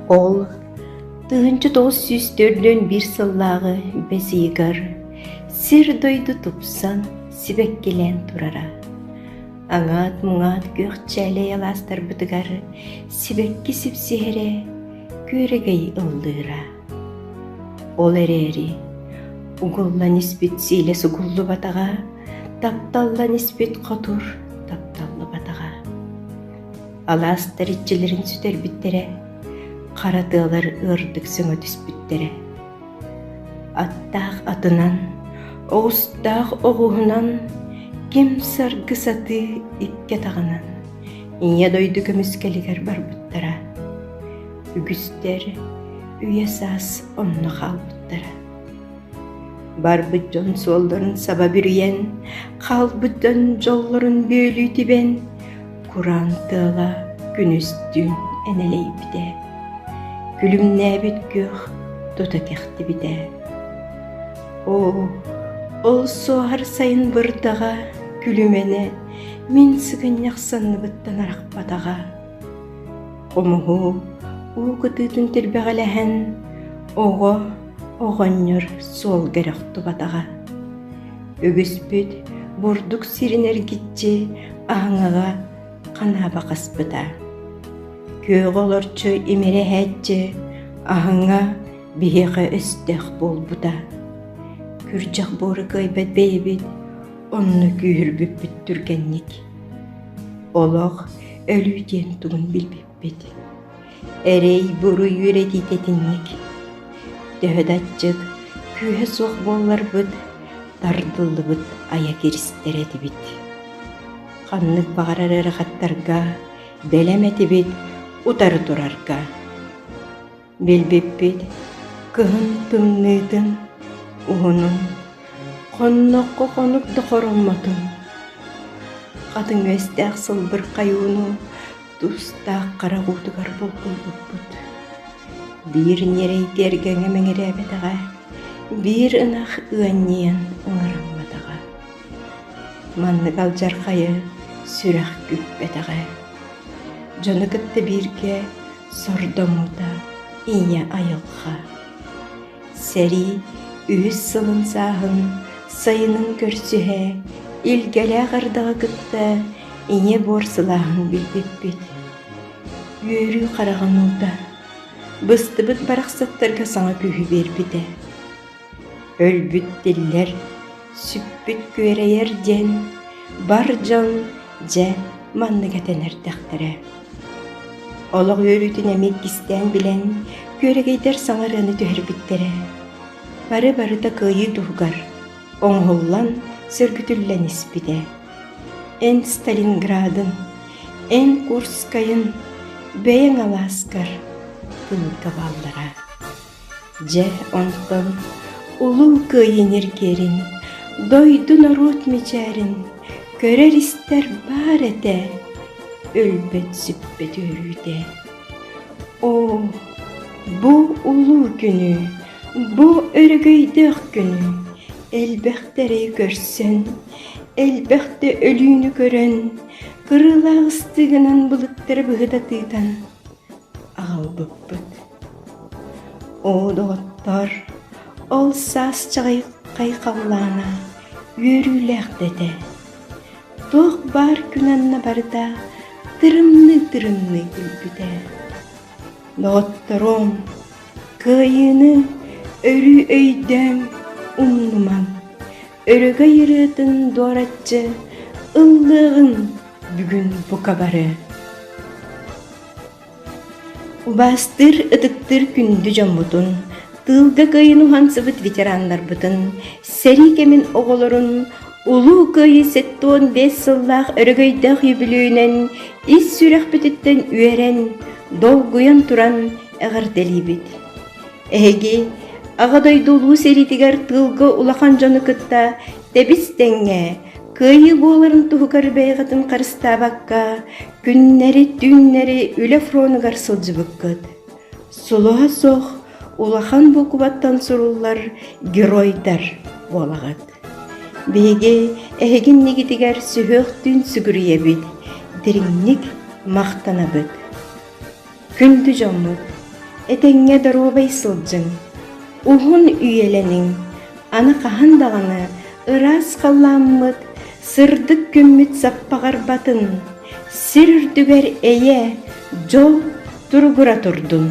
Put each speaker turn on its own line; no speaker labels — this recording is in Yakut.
Ол 1941 сыллааҕы бэс ыйыгар сир-дойду тупсан, сибэккилээн турара. Аҥаат-муҥаат күөх чээлэй алаастарбытыгар сибэкки сипсиһэрэ, күөрэгэй ыллыыра. Ол эрээри угуллан испит сиилэс угуллубатаҕа, тапталлан испит хотур тапталлыбатаҕа. Алаастар иччилэрин сүтэрбиттэрэ, хара тыалар ыардык сөҥө түспүттэрэ. Аттаах атынан, оҕустаах оҕуһунан, ким саргы сатыы икки атаҕынан Ийэ дойду көмүскэлигэр барбыттара. Үгүстэр үйэ саас онно хаалбыттара. Барбыт дьон суолларын саба бүрүйэн, хаалбыт дьон дьоллорун бүөлүү тибэн, кураан тыала күнүстүүн энэлэйбитэ. Күлүмнээбит күөх тута кэхтибитэ. Оо, ол суоһар сайын бырдаҕа, күлүмэнэ мин сыгынньах санныбыттан арахпатаҕа. Хомуһу уу кытыытын тирбэҕэлэһэн, оҕо оҕонньор суолга эрэ охтубатаҕа. Үгүспүт бурдук сирин эргиччи аһыҥаҕа ханааба хаспыта. Күөҕэ олорчу имирэһээччи аһыҥа биһиэхэ өстөөх буолбута. Күрдьэх буору кыайбат бэйэбит онно күүһүрбүппүт түргэнник. Олох өлүү диэн тугун билбиппит. Эрэй-буруй үөрэтиитэ итинник. Төһө да аччык, күүһэ суох буолларбыт, тардыллыбыт айа киристэр этибит. Ханнык баҕарар ыарахаттарга бэлэм этибит утары турарга. Билбиппит, кыһын тымныытын, уһунун, хонноххо хонук да хороммотун. Хатыҥ үөстээх сылбырхай ууну тустаах харах уутугар булкуйбуппут. Биир ньирэй тиэргэҥҥэ мэҥирээбэтэҕэ, биир ынах ыанньыйан ыҥырамматаҕа. Маннык алдьархайы сүрэх күүппэтэҕэ. Дьону кытта бииргэ сордоммута ийэ айылҕа. Сэрии үһүс сылын сааһын сайынын көрсүһэ, илгэлээх ардаҕы кытта ийэ буор сылааһын билбиппит. Үөрүү хараҕын уута, быстыбыт барахсаттарга саҥа күүһү биэрбитэ. Өлбүт тиллэр, сүппүт күөрэйэр диэн бар дьон дьэ маннык этэн эрдэхтэрэ. Олох үөрүүтүн эмиэ кистээн билэн, күөрэгэйдэр саҥа ырыаны түһэрбиттэрэ. Бары барыта кыайыы туһугар оҥоһуллан, сөргүтүллэн испитэ. Эн Сталинградын, эн Курскайын бэйэҥ алааскар тыылга бааллара. Дьэ, онтон Улуу Кыайыы ньиргиэрин, дойду норуот мичээрин көрөр-истэр баар этэ, өлбөт-сүппэт үөрүүтэ. Оо, бу улуу күнү, бу өрөгөйдөөх күнү элбэхтэ эрэйи көрсөн, элбэхтэ өлүүнү көрөн, кырыылаах ыстыыгынан былыттары быһыта тыытан аҕалбыппыт. Оо, доҕоттоор, ол саас чаҕыйхай халлаана үөрүүлээх да этэ. Туох баар күн анна барыта тырымныы-тырымныы күлбүтэ. Доҕотторуом, кыайыыны өрүү өйдөөҥ, умнумаҥ. Өрөгөй ырыатын дуораччы ыллыаҕыҥ бүгүн бука бары. Убаастыыр, ытыктыыр күндү дьоммутун, тыылга кыайын уһансыбыт ветераннарбытын, сэрии кэмин оҕолорун Улуу Кыайыы 75 сыллаах өрөгөйдөөх үбүлүөйүнэн ис сүрэхпититтэн үөрэн, долгуйан туран эҕэрдэлиибит. Эһиги Аҕа дойду улуу сэриитигэр тыылга улахан дьону кытта тэбис-тэҥҥэ кыайыы буоларын туһугар бэйэҕитин харыстаабакка күннэри-түүннэри үлэ фронугар сылдьыбыккыт. Сулуһа суох улахан буукубаттан суруллар геройдар буолаҕыт. Биһиги эһиги иннигитигэр сүһүөхтүүн сүгүрүйэбит, дириҥник махтанабыт. Күндү дьоммут! Этэҥҥэ доруобай сылдьыҥ, уһун үйэлэниҥ, аны хаһан даҕаны ыраас халлааммыт, сырдык күммүт саппаҕырбатын, сир үрдүгэр эйэ, дьол туругура турдун.